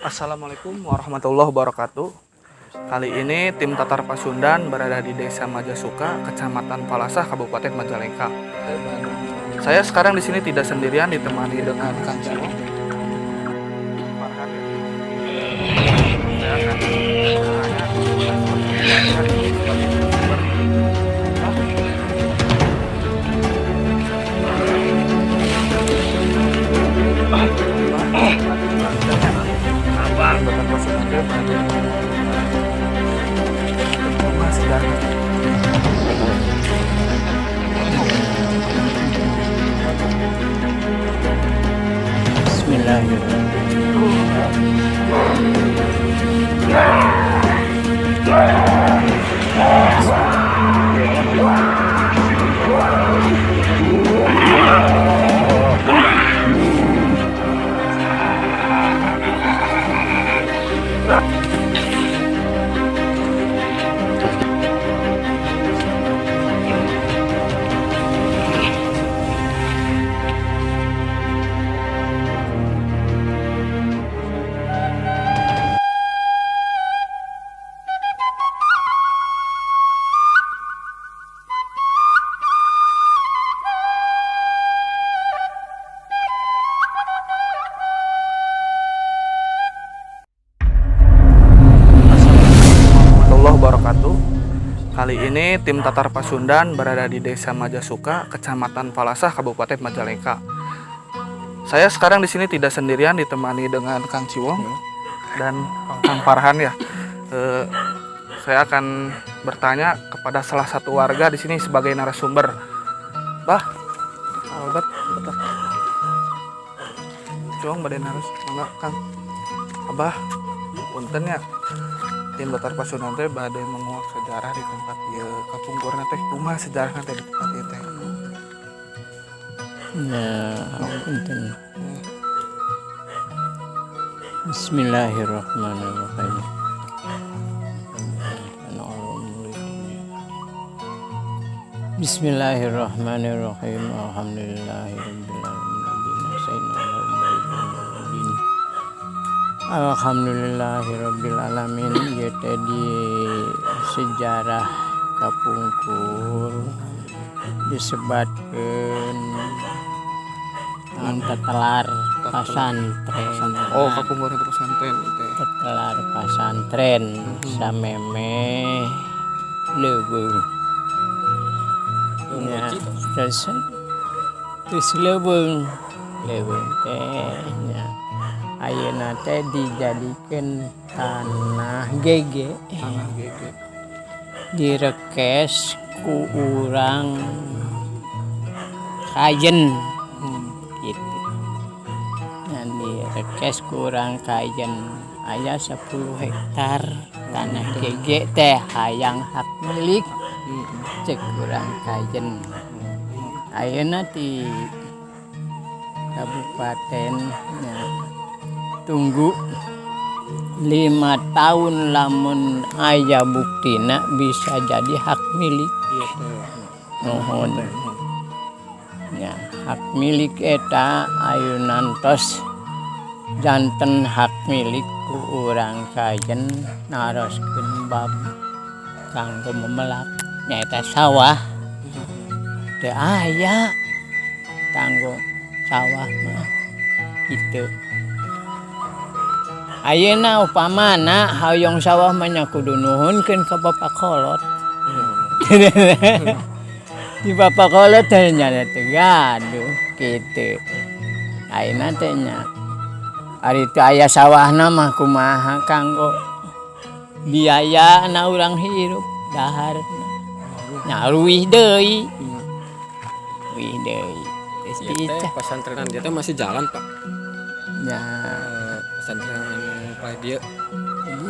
Assalamualaikum warahmatullahi wabarakatuh. Kali ini tim Tatar Pasundan berada di Desa Majasuka, Kecamatan Palasah, Kabupaten Majalengka. Saya sekarang di sini tidak sendirian, ditemani dengan Kang Ciwong. Farhan ya. Saya akan bertanya sebagai sumber. Tatar Pasundan teh bade kumaha sejarahna? Bismillahirrahmanirrahim. Assalamualaikum warahmatullahi wabarakatuh. Kali ini tim Tatar Pasundan berada di Desa Majasuka, Kecamatan Palasah, Kabupaten Majalengka. Saya sekarang di sini tidak sendirian, ditemani dengan Kang Ciwong dan Kang Farhan ya. Saya akan bertanya kepada salah satu warga di sini sebagai narasumber. Bah, Albert, betul. Ciwong bade naros, mangga Kang. Abah, punten ya. Tim Tatar Pasundan teh bade menguak sejarah di tempat ieu, kapungkurna teh kumaha sejarahna teh di tempat ieu teh? Ya, punten. Bismillahirrahmanirrahim. Bismillahirrahmanirrahim. Alhamdulillahirabbil alamin. Alhamdulillahirabbil alamin. Ieu teh di sejarah kapungkur disebatkeun tetelar pasantren. Oh, kapungkur itu pesantren teh. Tetelar pasantren samemeh leuweung nya, terus terus leuweung leuweung teh nya, ayeuna teh dijadikeun tanah GG. Tanah GG. Direkes ku urang Kajen gitu. Nah, direkes ku urang Kajen aya 10 hektar tanah GG teh, hayang hak milik cek urang Kajen. Ayeuna di kabupaten nya, tunggu 5 tahun, lamun aya buktina bisa jadi hak milik. Iya teh. Nuhun ya, hak milik eta ayeuna tos janten hak milik ku urang Kajen, naroskeun bab kanggo memelak nyaeta sawah teu aya kanggo sawah mah gitu. Ayeuna upamana hoyong sawah mah nya kudu nuhunkeun ka bapak kolot. Di bapak kolot teh nya teu gaduh kitu. Ayeuna teh nya ari teu aya sawahna mah kumaha kanggo biaya na urang hirup, dahar nya leuwih deui, leuwih deui geus. Ieu teh pasantrenan dia teh masih jalan, Pak? Nya. Pesantren anu dieu.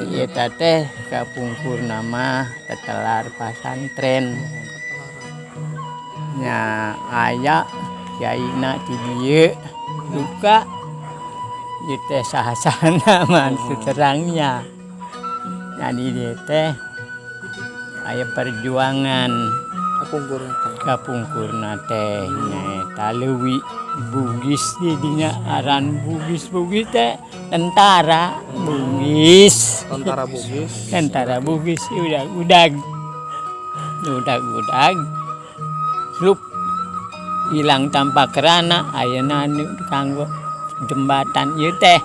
Ieu teh kapungkur nama tetelar pasantren nya, aya kiaina ti dieu duka. Ieu teh saha-sahana mah teu terangnya. Jadi dieu teh aya perjuangan. Kapungkur teh. Kapungkurna teh nyaeta leuwi Bugis jadinya aran Bugis. Bugis teh tentara Bugis. Tentara Bugis. Tentara Bugis udah udag udag udag slup hilang tanpa kerana. Ayeuna anu kanggo jembatan ieu teh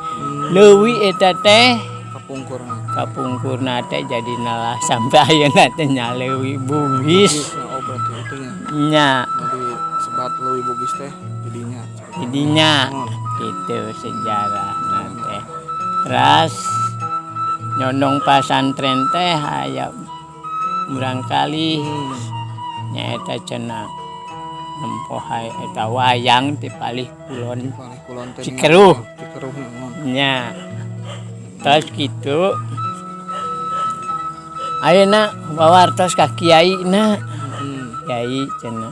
leuwi eta teh. Kapungkurna. Kapungkurna teh jadi nalah sampai ayeuna teh nya leuwi Bugis. Bugis, oh berarti itu nya. Nya. Jadi sebat leuwi Bugis teh jadinya. Jadinya. Oh. Itu sejarah teh. Terus nyondong pasantren teh aya murangkali nyaeta cenah nempo eta wayang ti palih kulon. Palih kulon teh. Cikeruh. Cikeruh naon. Nya terus gitu ayeuna wawartos ka kiai na. Kiai cenah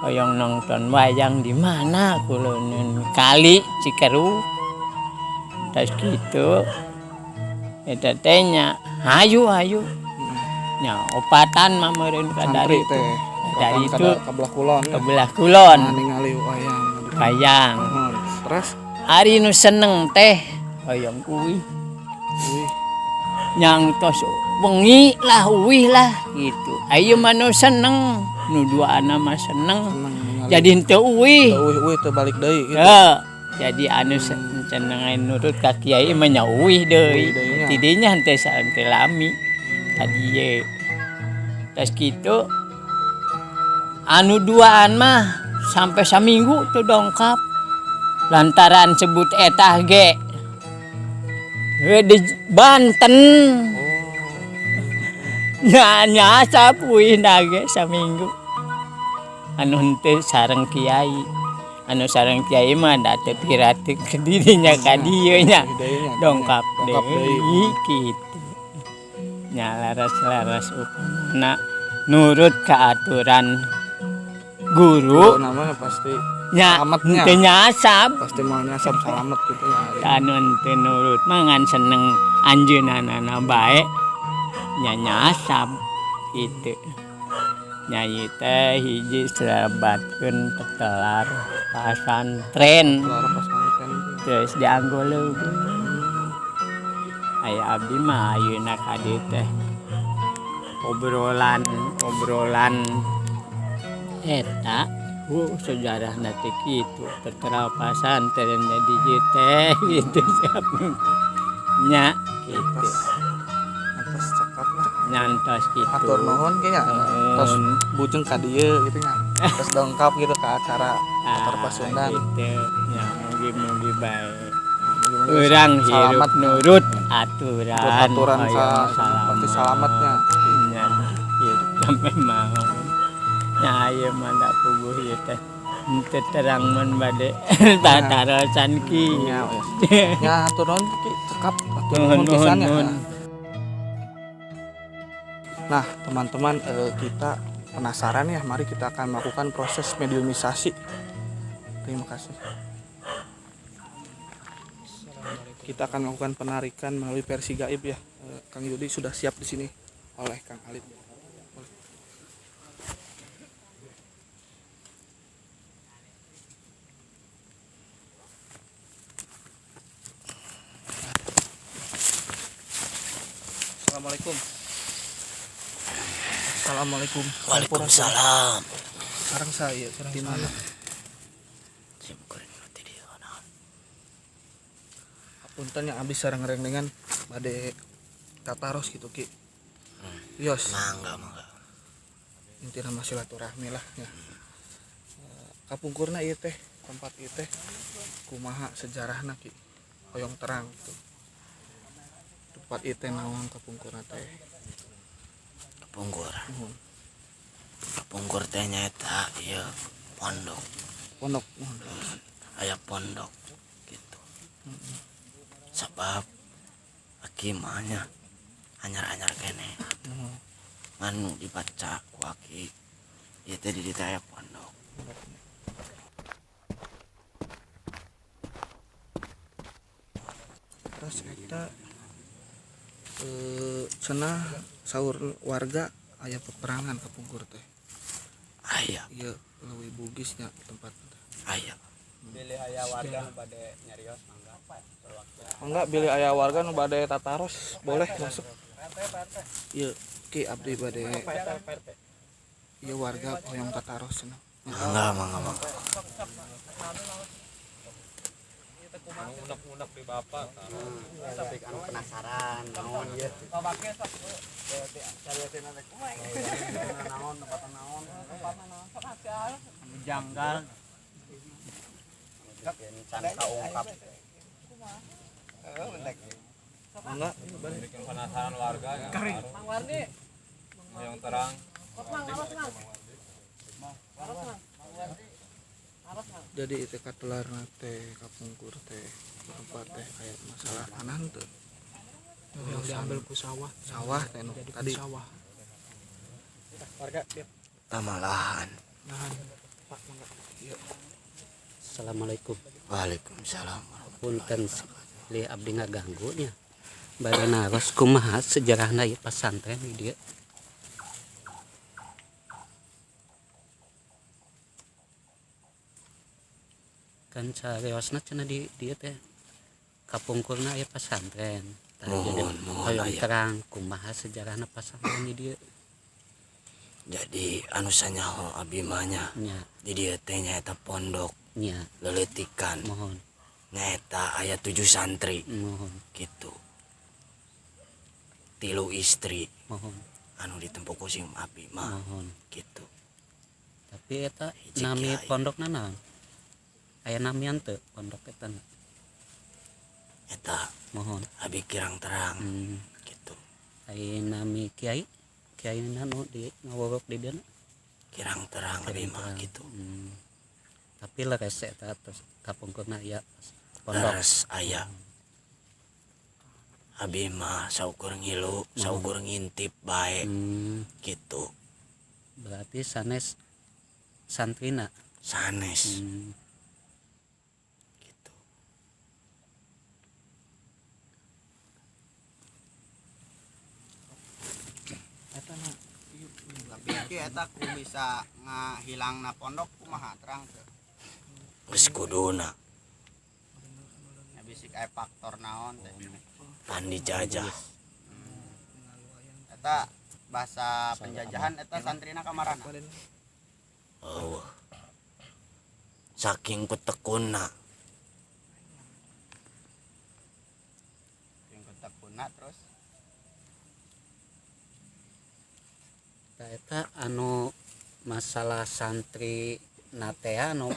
hoyong nonton wayang di mana kula nun kali Cikeruh. Terus gitu eta teh nya hayu hayu nya opatan mah meureun ka Santri dari teh. Dari Ka itu. Ka belah kulon. Ke belah kulon. Nah, ningali wayang. Wayang. Terus ari nu seneng teh hoyong uwih. Uwih. Nyang tos wengi lah uwih lah gitu. Ayo mah nu seneng nu duana mah seneng. Seneng ningali. Jadi henteu uwih. Teu uwih uwih teu balik deui gitu. Heuh. Jadi anu seneng nurut ka kiai mah nya uwih deui. Uwih deui nya. Tidinya henteu henteu lami ka dieu. Terus gitu anu duaan mah sampai saminggu tuh dongkap lantaran sebut etah ge. We di Banten. Oh. Nya nyasap uih ge saminggu. Anu henteu sareng kiai. Anu sareng kiai mah da teu piratik ke dirinya ka dieu nya. Uwih deui nya. Dongkap Dongkap deui. Deui kitu. Nya laras-laras upamana nurut ke aturan guru Namanya pasti nya selamatnya. Henteu nyasap. Pasti mau nyasap salamet gitu ya. Anu henteu nurut mah ngan seneng anjeunana bae nya nyasap gitu. Nya ieu teh hiji selebatkeun tetelar pasantren. Keluar pesantren. Terus dianggo leuweung aya abdi mah ayeuna ka dieu teh obrolan obrolan eta sejarahna teh kitu tetelar pasantren jadi ieu teh gitu siap nya gitu. Atas atas cekap lah. Nyantos gitu. Atur nuhun kayaknya. Terus bujeng ka dieu gitu nya. Terus dongkap gitu ke acara Tatar Pasundan. Gitu ya, mugi-mugi bae Mugi-mugi urang hirup salamet. Nurut aturan. Nurut aturan hoyong pasti salametnya. Nya hirup sampai mau nya ieu mah da puguh ieu teh henteu terang mun bade tatarosan ki. Nya ya. Nya atur nuhun ki cekap atur Nuhun, nuhun pisan ya. nuhun. Nah, teman-teman, kita penasaran ya, mari kita akan melakukan proses mediumisasi. Terima kasih. Kita akan melakukan penarikan melalui versi gaib ya. Kang Yudi sudah siap di sini oleh Kang Alip. Boleh. Assalamualaikum. Assalamualaikum. Waalaikumsalam. Sekarang saya, sekarang di mana? Sim kuring nu di dieu naon? Punten yang abis sareng rengdengan bade tataros gitu Ki. Yos, Mangga mangga. Intina mah silaturahmi lah ya. Kapungkurna ieu teh, tempat ieu teh kumaha sejarahna Ki? Hoyong terang gitu. Tempat ieu teh naon kapungkurna teh? Kapungkur. Nuhun. Kapungkur teh nyaeta ieu pondok. Pondok nuhun. Aya pondok gitu. Sebab aki mah nya anyar-anyar keneh. Nuhun. Ngan nu dibaca ku aki ieu teh di dieu teh aya pondok. Terus eta cenah saur warga aya peperangan kapungkur teh. Aya. Ieu Leuwi Bugisnya tempat. Aya. Bilih aya warga nu bade nyarios, mangga. Enggak, bilih aya warga nu bade tataros boleh masuk. Ieu Ki, abdi bade ieu warga hoyong tataros cenah. Mangga, mangga, mangga. Unek-unek di bapak. Tapi anu penasaran naon ieu. Naon tempat naon? Janggal. Can kaungkap. Enggak. Bikin penasaran warga ya. Yang terang. Jadi itu katelarna teh kapungkur teh tempat teh kayak masalah tanah tuh Yang diambil ku sawah. Sawah teh nu Jadi tadi. ku sawah. Warga Tamalahan. Nahan, Pak, mangga. Assalamualaikum. Waalaikumsalam. Punten li abdi ngaganggu nya. Bade naros kumaha sejarahna ieu pasantren di dieu. Kan cariosna cenah di dieu teh kapungkurna aya pasantren. Tah, jadi Mohon, mohon, hoyong aya. terang kumaha sejarahna pasantren di dieu. Jadi anu sanyaho abi mah nya Nya, di dieu teh nyaeta pondok nya, leletikan, mohon, nyaeta aya tujuh santri mohon, gitu, tilu istri mohon, anu ditempo ku sing abi mah mohon. gitu. Tapi eta Hiji nami kiai. pondokna naon? Aya namian teu pondok eta? Eta Mohon. abi kirang terang gitu. Ai nami kiai, kiai nu di ngawuruk di dieu? Kirang terang abi Kirang mah terang. gitu. Tapi leres eta terus kapungkurna aya pondok. Leres aya. Abi mah saukur ngilu, saukur ngintip bae gitu. Berarti sanes santrina. Sanes gitu. Eta na ieu. Tapi ki eta ku bisa ngahilangna pondok kumaha, terang teu? Geus kuduna. Nya bisik aya faktor naon teh. Pan dijajah. Eta bahasa penjajahan eta santrina kamarana? Oh, saking kutekuna. Yang ketekuna terus? Tah, eta anu masalah santri natea anu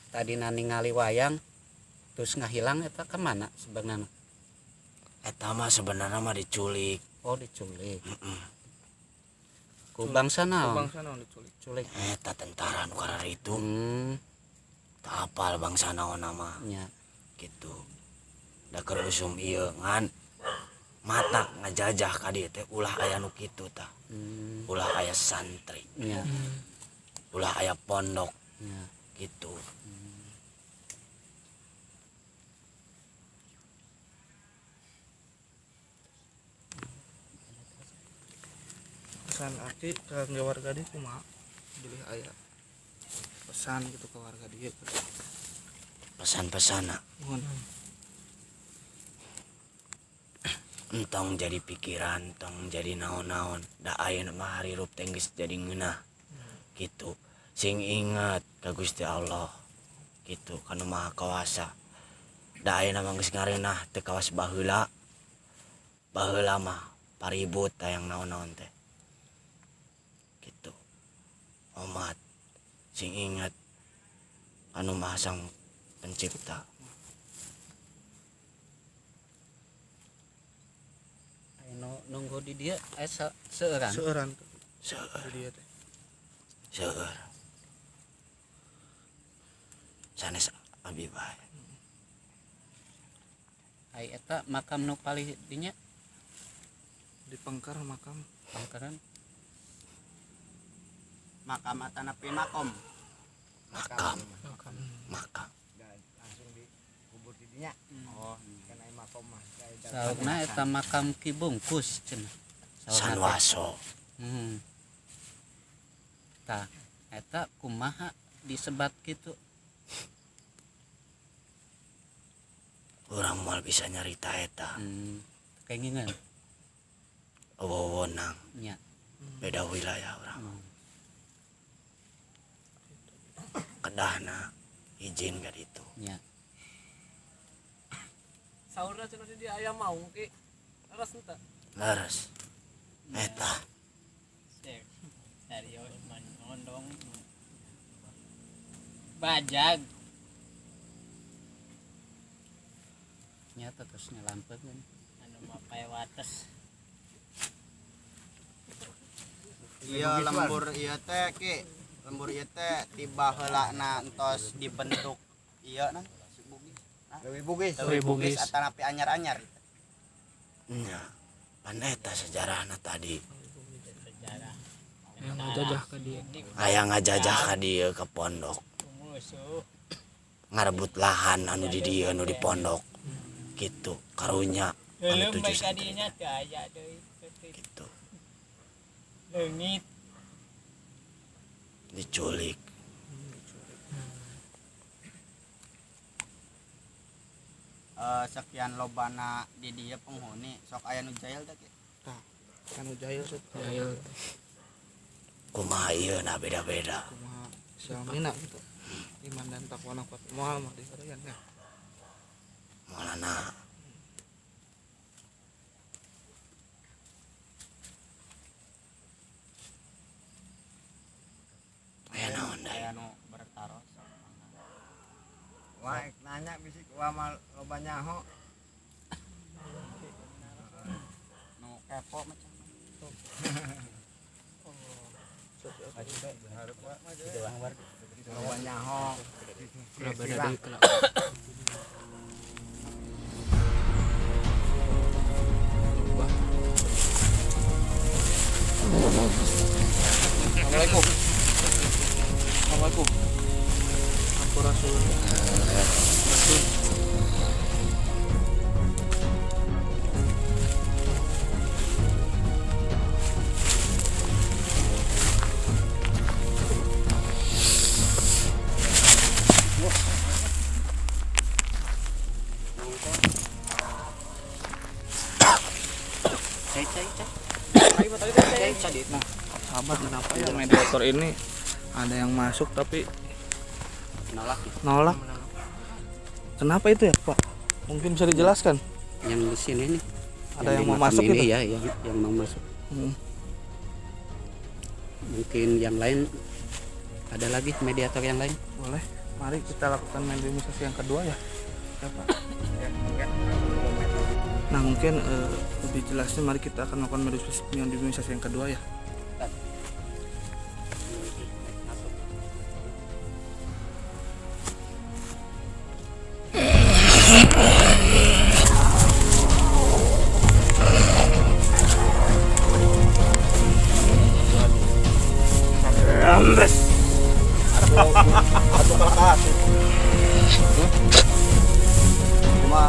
tadi ningali wayang terus ngahilang eta kemana sebenarnya? Eta mah sebenarnya mah diculik. Oh, diculik. Heeh. Ku bangsa Ku naon? Bangsa naon diculik? Culik. Eta tentara nu itu. Teu apal bangsa naon nama Nya. Gitu, da keur usum ieu ngan matak ngajajah ka dieu teh ulah aya nu kitu tah. Ulah aya santri, ulah aya pondok gitu. Pesan aki ke warga dia kumaha, bilih aya pesan gitu ke warga dia? Pesan-pesana? Mohon. Entong jadi pikiran, tong jadi naon-naon, da ayeuna mah hirup teh geus jadi ngeunah gitu. Sing ingat ka Gusti Allah gitu, kanu Maha Kawasa, da ayeuna mah geus ngareunah, teu kawas baheula. Baheula mah paribut hayang naon-naon teh gitu. Omat sing ingat anu Maha Sang Pencipta. Anu nunggu di dia aya seueuran? Seueuran tuh Seueur. di dia teh. Seueur, sanes abi bae. Ai eta makam nu palih dinya? Di pengker makam. Pangkaran. Makam atanapi makom? Makam. Makam. Makam. Langsung dikubur di dinya. Oh. Karena makom mah. Saurna eta makam Ki Bungkus cenah. Saurna teh. Sanwaso. Tah. Eta kumaha disebat gitu? Urang moal bisa nyarita eta. Kengingan. Wewenang. Nya. Beda wilayah urang. Kedahna izin ka ditu. Nya. Saurna cenah di dia aya maung, Ki. Leres henteu? Leres eta. Serius manondong bajag. Nyata terus nyalampeun. Anu mapai wates. Iya, lembur ieu teh, Ki. Lembur ieu teh tiba heulana entos dibentuk ieu nan Bugis. Leuwih Bugis. Leuwih Bugis atanapi anyar-anyar. Nya, pan eta sejarahna tadi. Sejarah. Yang ngajajah ka dia. Aya ngajajah ka dieu ke pondok. Musuh. Ngarebut lahan anu di dieu, anu di pondok gitu, karunya anu Belum tujuh baik santri kadinya teh. teu aya deui. Gitu. Leungit. Diculik. Eh, sekian lobana di dieu penghuni, sok aya nu jahil teh, Ki? Kan jahil sih. Jahil. Kumaha ieu na beda-beda. Kumaha samina gitu. Iman dan takwa kuat moal mah di ya. Moalana. Aya naon deui? Aya nu bertaros. Wah, nanya bisi wah mah loba nyaho. Nu kepo macam. Loba nyaho. Ulah beda deui kela. Assalamualaikum. Assalamualaikum. Sampurasun. Cai cai cai. Nah, sahabat, kenapa ya mediator ini ada yang masuk tapi Nolak ya. nolak? Kenapa itu ya, Pak? Mungkin bisa dijelaskan. Yang di sini nih. Ada yang di mau makam masuk ini gitu? ya, yang mau masuk. Mungkin yang lain ada lagi mediator yang lain. Boleh. Mari kita lakukan mediumisasi yang kedua ya. Ya, Pak. Nah, mungkin lebih jelasnya mari kita akan melakukan mediumisasi yang kedua ya. Masuk. Atuh kalau asup. Cuma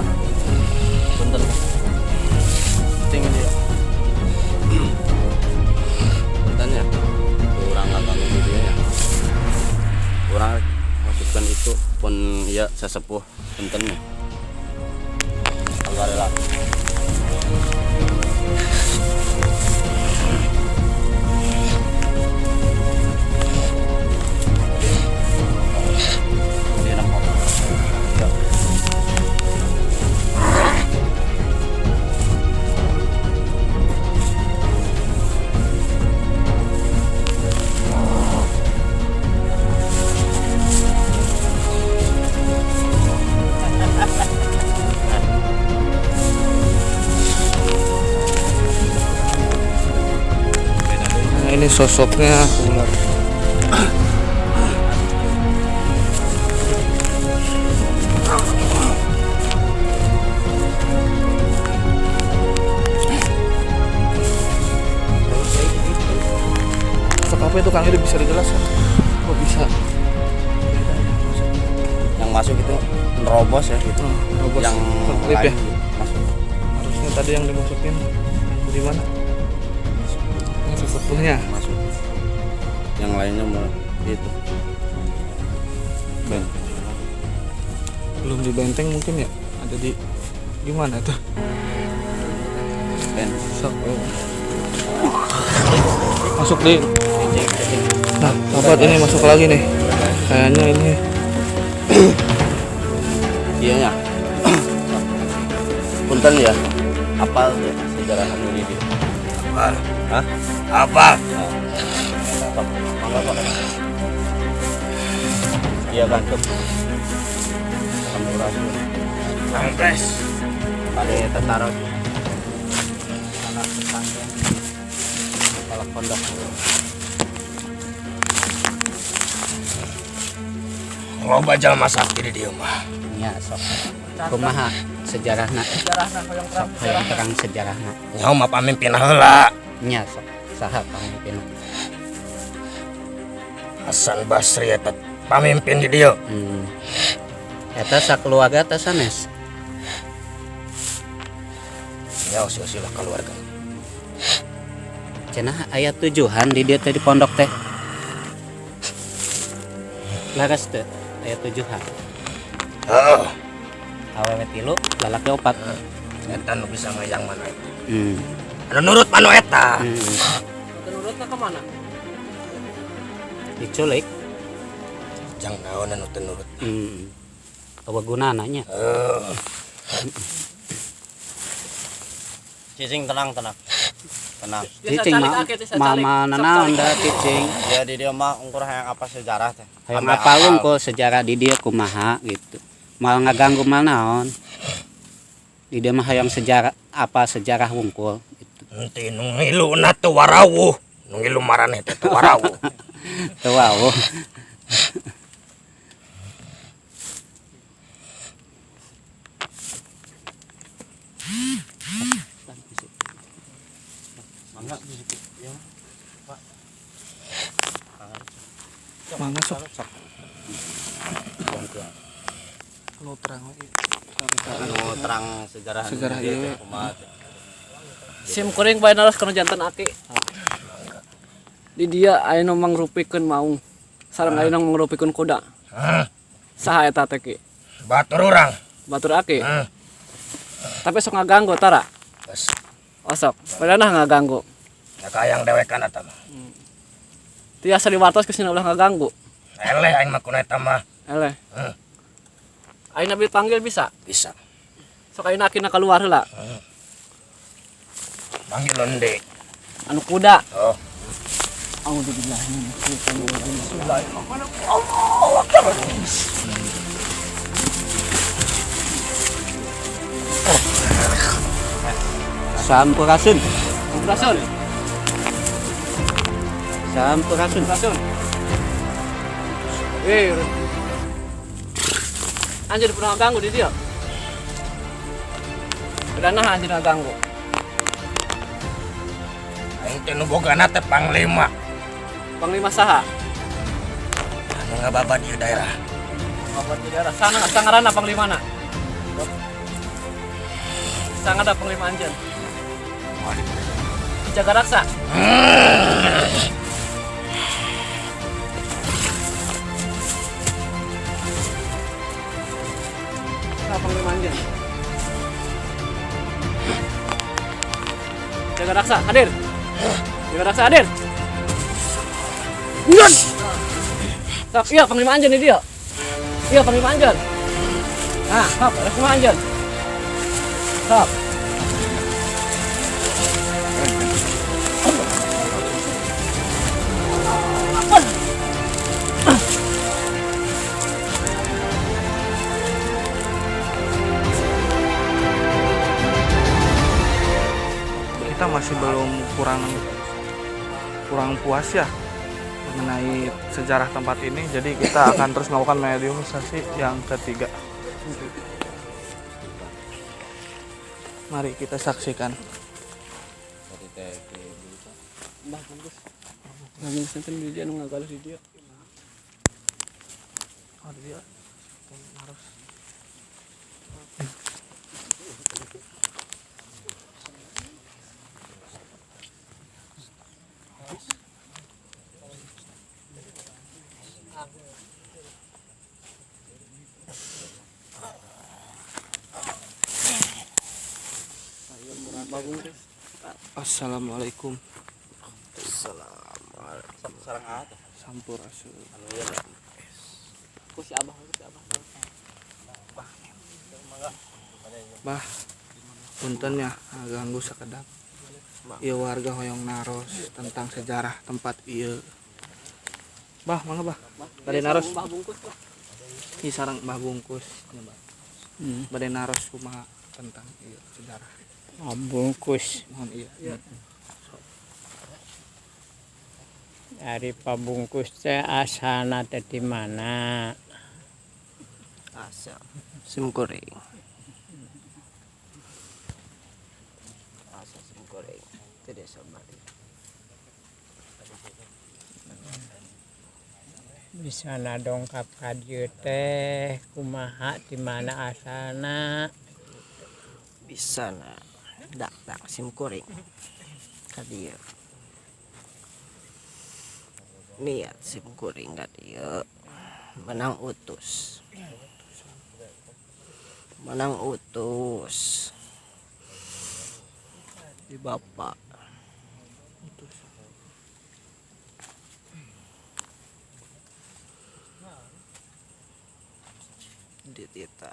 Bentar. Penting dia. Bentar ya. Kurang ngaganggu dia ya. Kurang masukkan itu pun ya sesepuh punten nih. Alhamdulillah. Dia nampak. Ya. Nah, ini sosoknya ular. Sosok apa itu, Kang? Itu bisa dijelaskan? Kok bisa? Beda ya maksudnya. Yang masuk itu nerobos ya gitu. Oh, nerobos. Yang Klip ya? lain masuk. Harusnya tadi yang dimasukin yang di mana? Yang sesepuhnya. Masuk. Yang lainnya mau Itu. Benteng. Belum di benteng mungkin ya? Ada di gimana tuh? Ben. Sok. Masuk di. Nah, sahabat, ini masuk lagi nih. Kayaknya ini Iya ya. Punten ya. Apal ya sejarah anu di dieu? Apa? Hah? Apa? Sok, mangga, Pak. Iya kan. Sampurasun. Rampes. Bade tataros. Anak pesantren. Kepala pondok. Loba jalma sakti di dieu mah. Nya, sok. Kumaha sejarahna? Sejarahna hoyong terang. Sok, hoyong terang sejarahna. Nyaho mah pamimpin heula. Nya, sok. Saha pamimpinna? Hasan Basri eta pamimpin di dieu. Eta sakeluarga teh sanes? Nyaho silsilah keluarga. Cenah aya tujuhan di dieu teh, di pondok teh. Laras teh aya tujuhan? Heeh. Awewe tilu, lalaki opat. Eta nu bisa ngayang mana eta. Anu nurut manu eta. Menurutnya kemana? Diculik. Jang naon anu teu nurut. Apa gunana nya? Heeh. Cicing, tenang, tenang. Tenang. Biasa Cicing calik mah ake, bisa calik. mama Sok nanaon calik. da cicing. Ya, di dieu mah ungkur hayang apa sejarah teh. Hayang Ambe apa wungkul sejarah di dieu kumaha gitu. Mal ngaganggu, mal naon. Di dieu mah hayang sejarah apa, sejarah wungkul gitu. Henteu, nu ngiluna teu warawuh. Nu ngilu maraneh teh teu warawuh. Teu wawuh. Mangga di ya, Pak. Mangga, sok. Sok. Nu terang lagi. Anu terang sejarah Sejarah di dieu ieu. teh kumaha teh. Sim kuring bae naros kana janten aki. Di dia aya nu mangrupikeun maung. Sareng aya nu mangrupikeun kuda. Hah? Saha eta teh, Ki? Batur urang. Batur aki. Hmm. Tapi sok ngaganggu tara? Geus. Oh, sok. Padahal ngaganggu. Ya kayang dewekan eta mah. Tiasa diwartos ke ulah ngaganggu. Eleh aing mah kuna eta mah. Eleh. Hmm. Ayeuna dipanggil bisa? Bisa. Sok, ayeuna akina keluar heula. Panggil onde. Anu kuda. Oh. Alhamdulillah. Allahu Akbar. Sampurasun. Sampurasun. Sampurasun. Sampurasun. Eh. Anjir, pernah ganggu di dia. Udah, nah, anjir ganggu. Aing teh nu bogana teh panglima. Panglima saha? Anu ngababad ieu daerah. Ngababad di daerah. Sana sangarana panglimana? Sangada panglima anjeun? Ki Jaga Raksa. Saha panglima anjeun? Jaga Raksa, hadir. Jaga Raksa hadir. Sok, iya panglima anjeun ini dia. Iya panglima anjeun. Nah, sok, ada panglima anjeun. Sok. Kita masih belum kurang kurang puas ya mengenai sejarah tempat ini. Jadi kita akan terus melakukan mediumisasi yang ketiga. Mari kita saksikan. Tadi teh Ki Mbah bagus. Ngajeng senten di dia nu ngagaluh di dia. Oh, dia harus. Mbah Bungkus. Assalamualaikum. Assalamualaikum. Sarang apa? Sampurasun. Ku si Abah, ku si Abah. Bah, punten ya ganggu sakedap. Ieu warga hoyong naros tentang sejarah tempat ieu. Bah, mangga bah. Bade naros. Mbah Bungkus lah. Ieu sareng Mbah Bungkus nya, Bah. Bade naros kumaha tentang ieu sejarah. Oh, bungkus. Mohon iya. Ari pabungkus teh asalna teh di mana? Asal sim kuring. Asal sim kuring ti desa Bali. Bisa dongkap ka dieu teh kumaha, di mana asalna? Bisa na datang sim kuring ka dieu. Niat sim kuring ka dieu menang utus. Menang utus di bapak. Utus. Di tita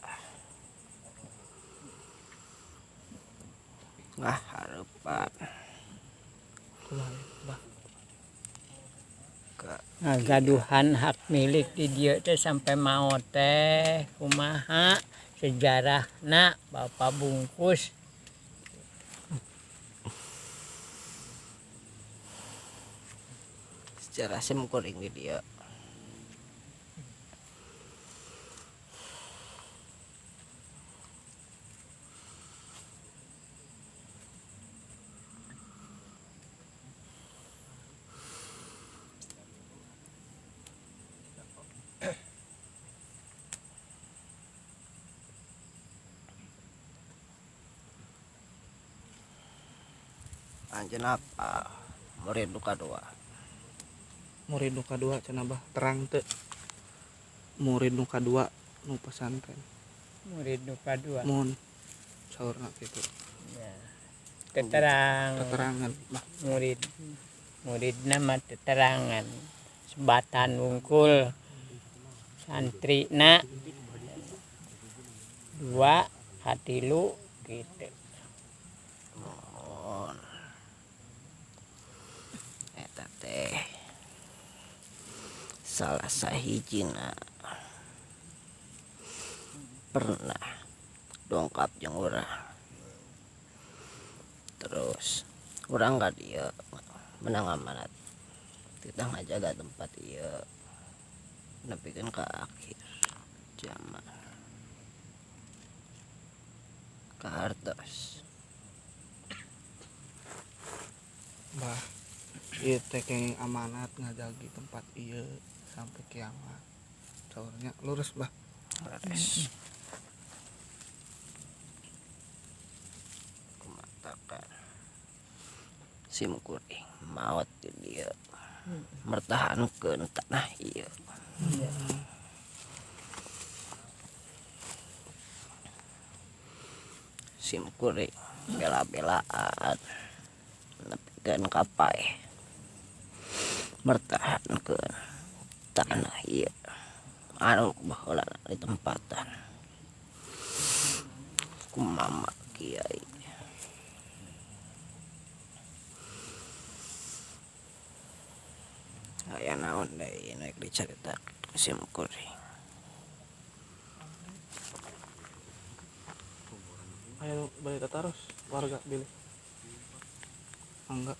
ngaharepan. Kumaha, Bah? Ka Ngagaduhan hak milik di dieu teh sampai maot teh kumaha sejarahna, Bapak Bungkus? Sejarah sim kuring di dieu anjeun apa murid nu kadua. Murid nu kadua cenah, Bah, terang teu? Murid nu kadua nu pesantren. Murid nu kadua. Mun saurna kitu. Ya. Keterangan. Keterangan, Bah. Murid muridna mah teterangan sebatan wungkul, santrina dua katilu gitu. Mohon eta teh salah sahijina pernah dongkap jeung urang, terus urang ka dieu menang amanat kita ngajaga tempat ieu nepikeun ka akhir zaman ka hartos. Bah, ieu teh kenging amanat ngajagi tempat ieu sampai kiamat. Saurnya lurus, Bah? Leres. Kumatakan sim kuring maot di dieu mertahankeun tanah ieu. Sim kuring bela-belaan nepikeun ka paeh mertahankeun tanah ieu anu baheula ditempatan ku mama kiai. Aya naon deui nu rek dicaritakeun ku sim kuring? Aya nu bade tataros warga bilih. Mangga.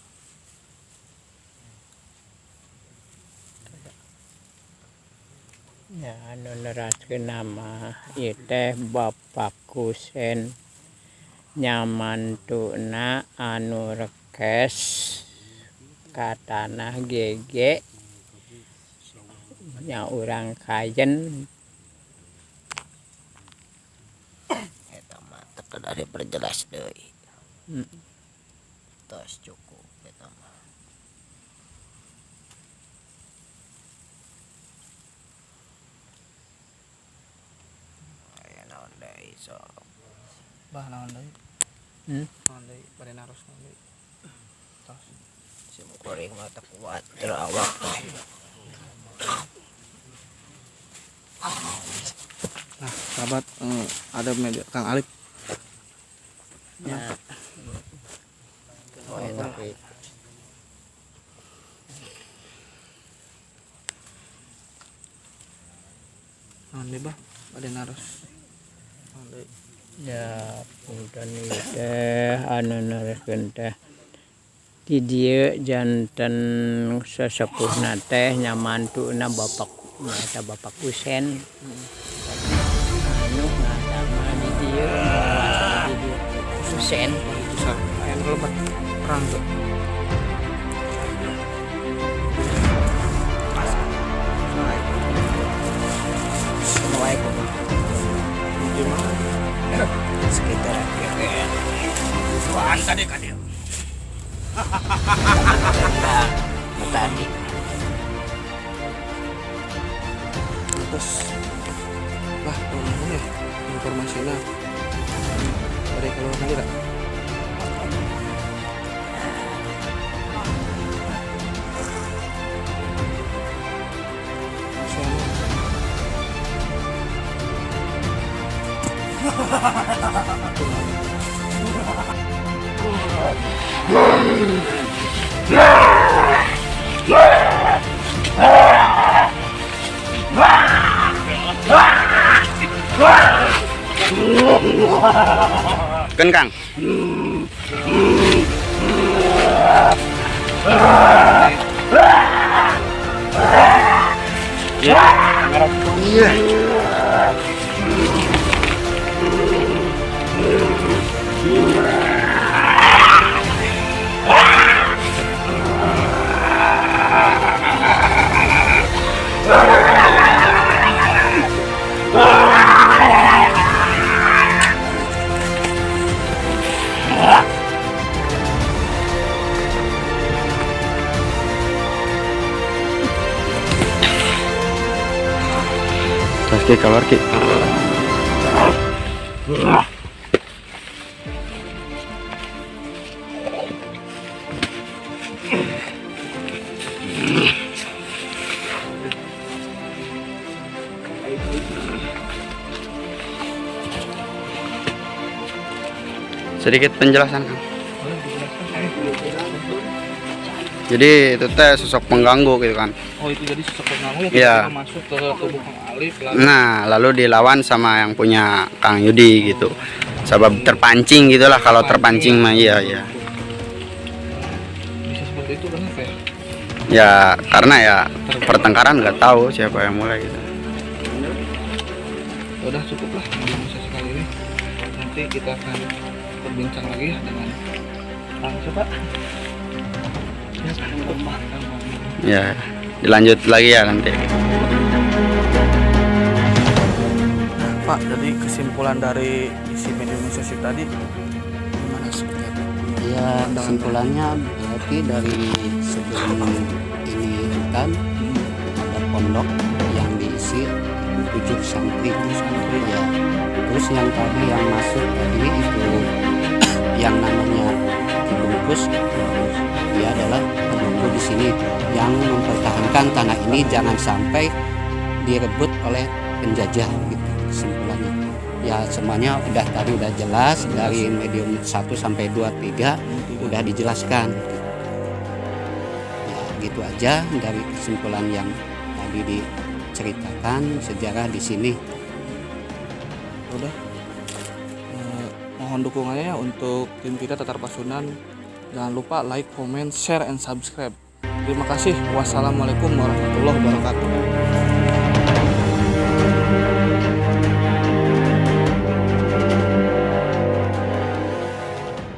Ya, anu neraskeun nama ieu teh Bapak Kusen nyamantuna anu rekes ka tanah GG nya urang Kajen. Eta mah teu kedah diperjelas deui. Tos cukup eta mah. Aya naon deui sok? Bah, naon deui? Naon deui bade naros, naon deui? Tos. Sim kuring mah teu kuat awak teh. Nah, sahabat, ada media Kang Alip. Ya. Oh, eta. Naon deui, Bah? Bade naros. Naon deui? Ya, punten ieu teh anu naroskeun teh. Di dieu janten sesepuhna teh nya mantuna bapak nyaeta Bapak Kusen. Anu ngadamel di dieu, di dieu Kusen. Itu aya nu lebat perang tuh. Assalamualaikum. Gimana? Sekitar Tuhan tadi ka dieu. Tadi. Terus lah, nuhun ya informasinya. Dari kalau nanti tak? Keun, Kang. Iya. Terus, Ki, keluar, Ki. Sedikit penjelasan, Kang. Jadi itu teh sosok pengganggu gitu kan. Oh, itu jadi sosok pengganggu yang Iya. tiba-tiba masuk ke tubuh Kang Alif lalu Nah, lalu dilawan sama yang punya Kang Yudi gitu. Sebab terpancing gitulah, kalau terpancing mah iya. Bisa seperti itu kenapa ya? Ya karena ya pertengkaran, nggak tahu siapa yang mulai gitu. Udah cukup lah sesi kali ini. Nanti kita akan berbincang lagi ya dengan Kang siapa? Ya, Kang Bambang. Kang Bambang. Ya, dilanjut lagi ya nanti. Nah, Pak, jadi kesimpulan dari isi medium sesi tadi gimana seperti apa? Ya, kesimpulannya berarti dari sebelum ini hutan ada pondok yang diisi 7 santri. Santri ya. Terus yang tadi yang masuk tadi itu yang namanya Ki Bungkus, dia adalah penunggu di sini yang mempertahankan tanah ini jangan sampai direbut oleh penjajah gitu kesimpulannya. Ya semuanya udah tadi udah jelas dari medium 1 sampai 2 3 udah dijelaskan. Ya gitu aja dari kesimpulan yang tadi diceritakan sejarah di sini. Udah. Mohon dukungannya ya untuk tim kita Tatar Pasundan. Jangan lupa like, comment, share, and subscribe. Terima kasih. Wassalamualaikum warahmatullahi wabarakatuh.